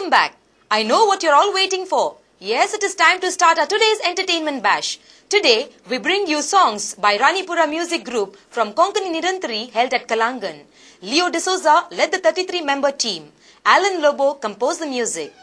Welcome back. I know what you're all waiting for. Yes, it is time to start our today's entertainment bash. Today, we bring you songs by Ranipura Music Group from Konkani Nirantari held at Kalangan. Leo D'Souza led the 33-member team. Alan Lobo composed the music.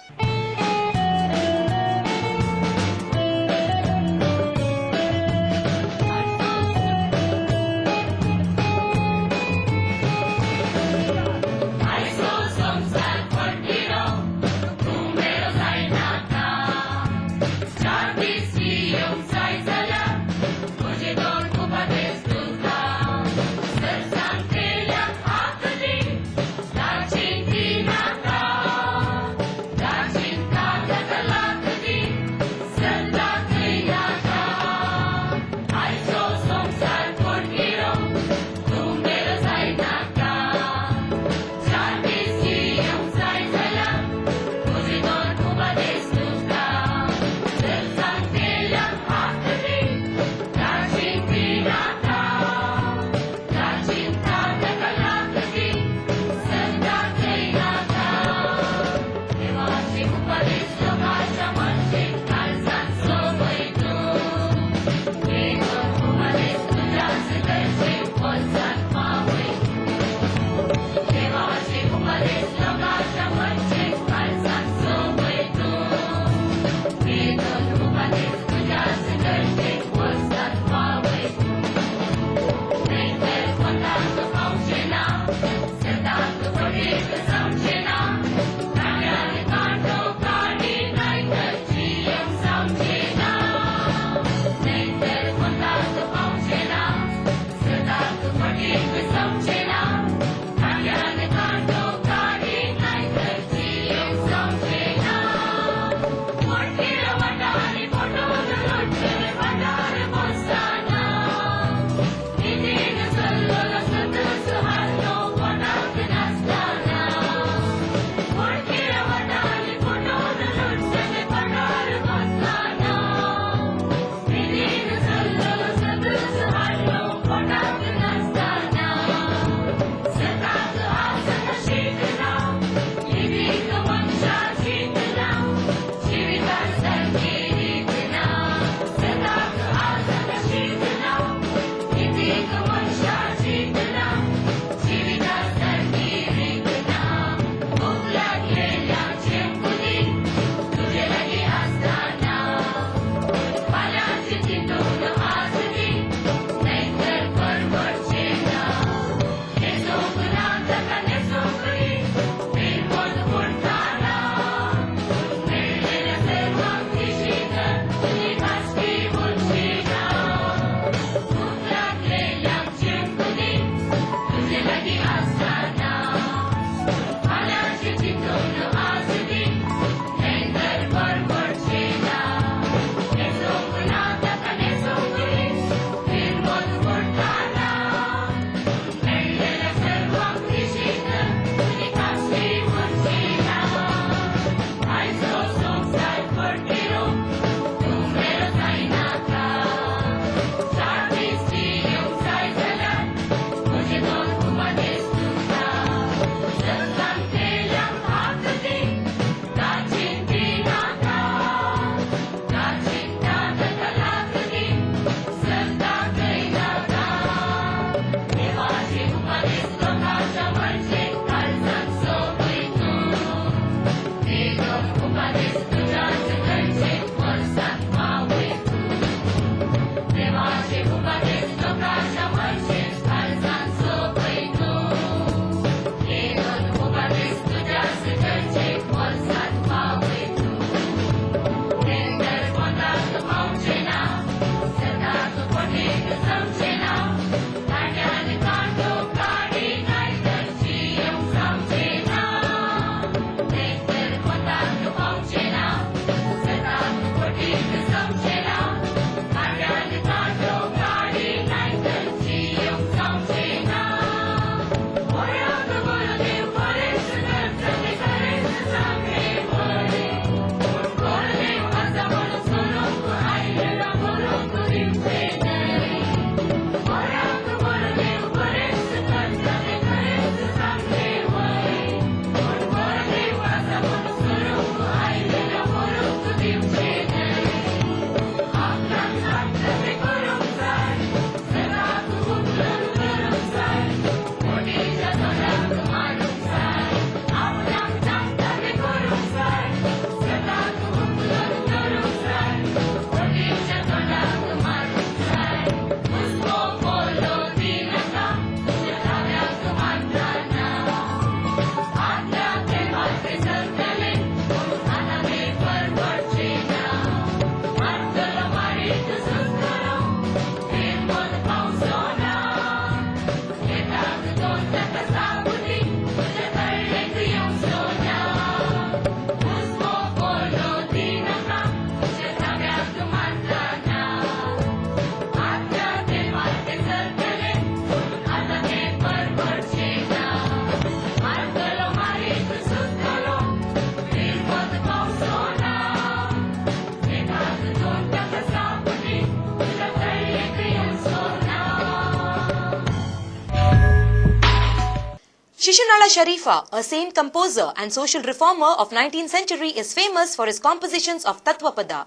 Shishunala Sharifa, a saint composer and social reformer of 19th century, is famous for his compositions of Tattvapada.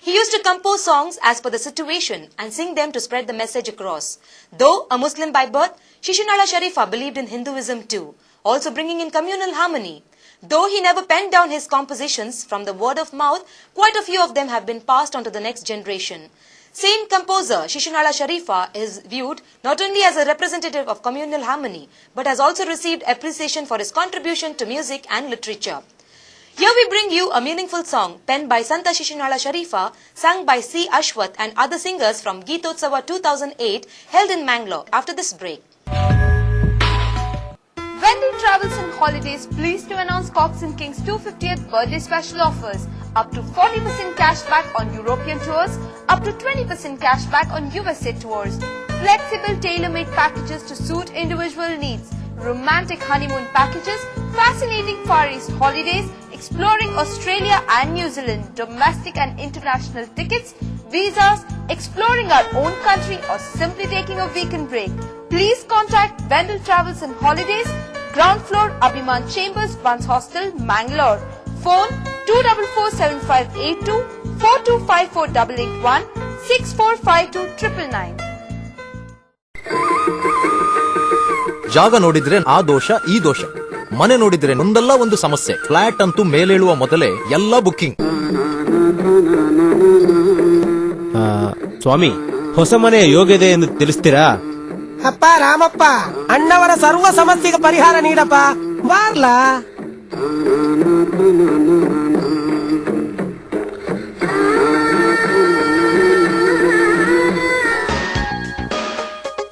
He used to compose songs as per the situation and sing them to spread the message across. Though a Muslim by birth, Shishunala Sharifa believed in Hinduism too, also bringing in communal harmony. Though he never penned down his compositions from the word of mouth, quite a few of them have been passed on to the next generation. Saint composer Shishunala Sharifa is viewed not only as a representative of communal harmony, but has also received appreciation for his contribution to music and literature. Here we bring you a meaningful song penned by Santa Shishunala Sharifa, sung by C. Ashwath and other singers from Geethotsava 2008 held in Mangalore after this break. Wendel Travels and Holidays pleased to announce Cox & Kings 250th birthday special offers. Up to 40% cashback on European tours, up to 20% cashback on USA tours. Flexible tailor-made packages to suit individual needs. Romantic honeymoon packages, fascinating Far East holidays, exploring Australia and New Zealand, domestic and international tickets, visas, exploring our own country or simply taking a weekend break. Please contact Wendel Travels and Holidays, Ground Floor, Abhiman Chambers, Buns Hostel, Mangalore. Phone 2447582, 4254881, 6452999. ಜಾಗ ನೋಡಿದ್ರೆ ಆ ದೋಷ ಈ ದೋಷ, ಮನೆ ನೋಡಿದ್ರೆ ಒಂದಲ್ಲ ಒಂದು ಸಮಸ್ಯೆ. ಫ್ಲಾಟ್ ಅಂತೂ ಮೇಲೇಳುವ ಮೊದಲೇ ಎಲ್ಲ ಬುಕ್ಕಿಂಗ್. ಸ್ವಾಮಿ, ಹೊಸ ಮನೆಯ ಯೋಗ್ಯತೆ ಎಂದು ತಿಳಿಸ್ತೀರಾ? ಅಪ್ಪ ರಾಮಪ್ಪ, ಅಣ್ಣವರ ಸರ್ವ ಸಮಸ್ಯೆಗೆ ಪರಿಹಾರ ನೀಡಪ್ಪ ಬಾರ್ಲಾ.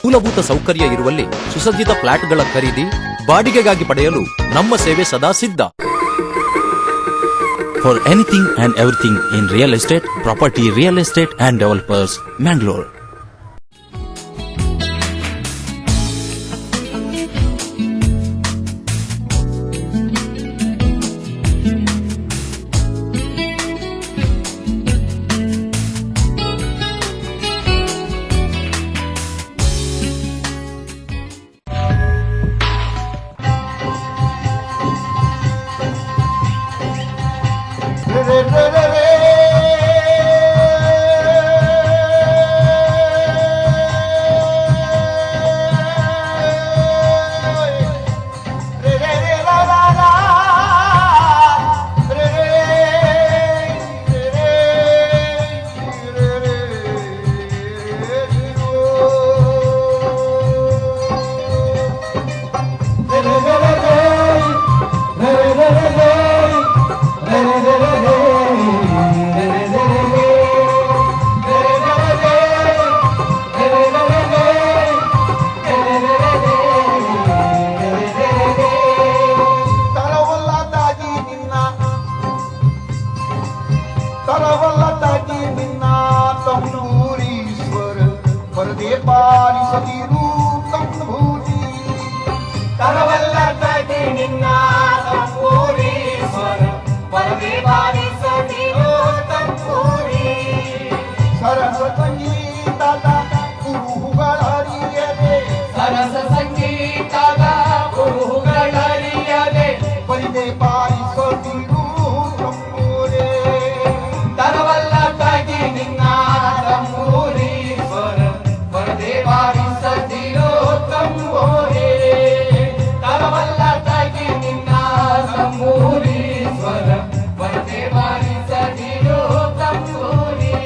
ಮೂಲಭೂತ ಸೌಕರ್ಯ ಇರುವಲ್ಲಿ ಸುಸಜ್ಜಿತ ಫ್ಲಾಟ್ಗಳ ಖರೀದಿ ಬಾಡಿಗೆಗಾಗಿ ಪಡೆಯಲು ನಮ್ಮ ಸೇವೆ ಸದಾ ಸಿದ್ಧ. For anything and everything in real estate, property, real estate and developers, Mangalore. ತರವಲ್ಲ ತಾಗಿ ನಿನ್ನ, ತರವಲ್ಲ ತಾಗಿ ನಿನ್ನ ತಂಬೂರೀಶ್ವರ ಪರದೆ ಪಾಲಿಸದಿರು ತಂಬೂರಿ. ತರವಲ್ಲ ತಾಗಿ ನಿನ್ನ ತಂಬೂರೀಶ್ವರ ಪರದೆ ಪಾಲಿಸದಿರು ತಂಬೂರಿ. ಸರಸ ಸಂಗೀತದ ಕುರುಹುಗಳರಿಯದೆ, ಸರಸ ಸಂಗೀತದ ಕುರುಹುಗಳರಿಯದೆ ಪರಿದೆ ಪಾಲಿಸದಿರು ತಂಬೂರೇ. ತರವಲ್ಲ ತಗಿ ನಿನ್ನ ತಂಬೂರೀಶ್ವರ ಪರದೆ ಬಾರಿಸದಿರೋ ತಂಬೂರೇ. ತರವಲ್ಲ ತಗಿ ನಿನ್ನ ತಂಬೂರೀಶ್ವರ ಪರದೆ ಬಾರಿಸದಿರೋ ತಂಬೂರಿ.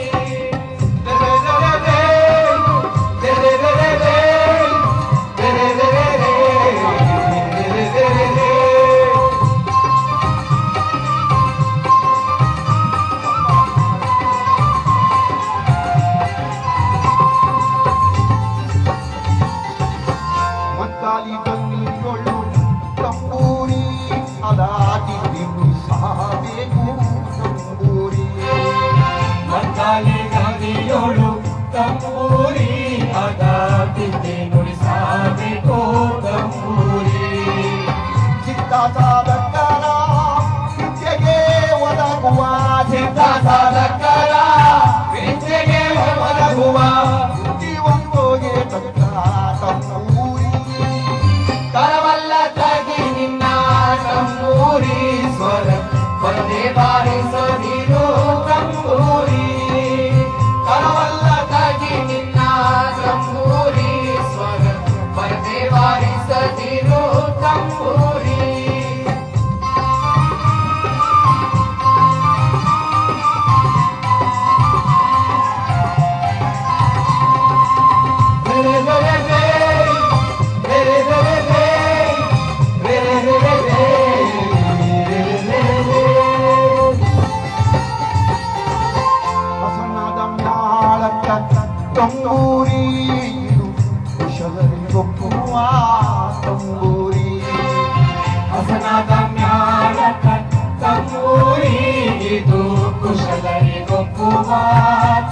ಮದ್ದಾಲಿ ತನ್ನಿಯೊಳು ತಂಬೂರಿ ಅದಾಗಿ ಸಾಬೇಕು ತಂಬೂರಿ. ಮದ್ದಾಲಿ ಗವಿಯೋಳು ತಂಬೂರಿ ಅದಾತಿದ್ದೆ ನುಡಿಸಬೇಕೋ ತಂಬೂರಿ. ಚಿತ್ತ ಸಾಧಕರ ವಿದ್ಯೆಗೆ ಒದಗುವ, ಸಿದ್ಧ ಸಾಧಕರ ವಿದ್ಯೆಗೆ ಒದಗುವ ಬುದ್ಧಿವಂತೋಗೆ ತಕ್ಕ ತಂಬೂರಿ. ತರವಲ್ಲ ತಗಿ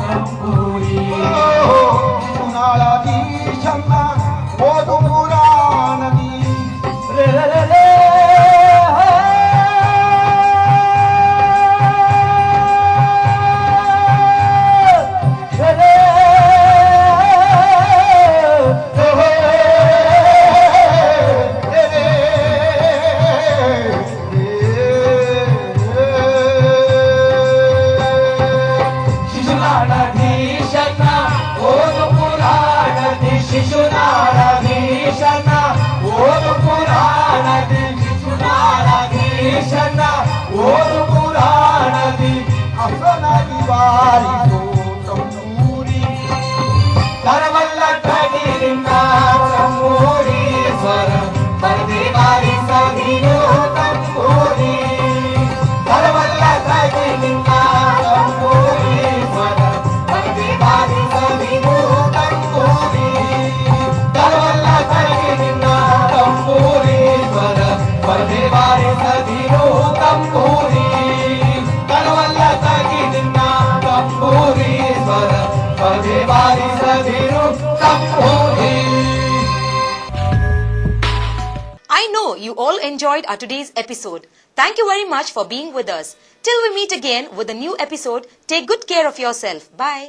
ತಂಬೂರಿ. ಶಿಶುನಾಳಾಧೀಶನ್ನ ಓದು ಪುರಾಣದಿ. ರೇ ರೇ ರೇ ರೇ. ರೇ ರೇ. ಶಿಶುನಾಳಾಧೀಶನ ಓದು ಪುರಾಣದಿ, ಶಿಶುನಾಳಾಧೀಶನ ಓದು ಪುರಾಣದಿ, ಶಿಶುನಾಳಾಧೀಶನ ಓದು ಪುರಾಣದಿ. ಹಸನಾಗಿ ಬಾರಿಸೋ ತಂಬೂರಿ. ಕರವಲ್ಲ ಕಡಿಲಿಂದ ತಂಬೂರಿ, ಸ್ವರ ಪರದೆ ಬಾರಿಸದಿರು ತಂಬೂರಿ. ಕರವಲ್ಲ ಕಡಿಲಿಂದ ತಂಬೂರಿ, ಸ್ವರ ಪರದೆ ಬಾರಿಸದಿರು ತಂಬೂರಿ. ಕರವಲ್ಲ ಕಡಿಲಿಂದ ತಂಬೂರಿ, ಸ್ವರ ಪರದೆ ಬಾರಿಸದಿರು ತಂಬೂರಿ. ಕರವಲ್ಲ ಕಡಿಲಿಂದ ತಂಬೂರಿ, ಸ್ವರ ಪರದೆ ಬಾರಿಸದಿರು ತಂಬೂರಿ. I know you all enjoyed our today's episode. Thank you very much for being with us. Till we meet again with a new episode, take good care of yourself. Bye.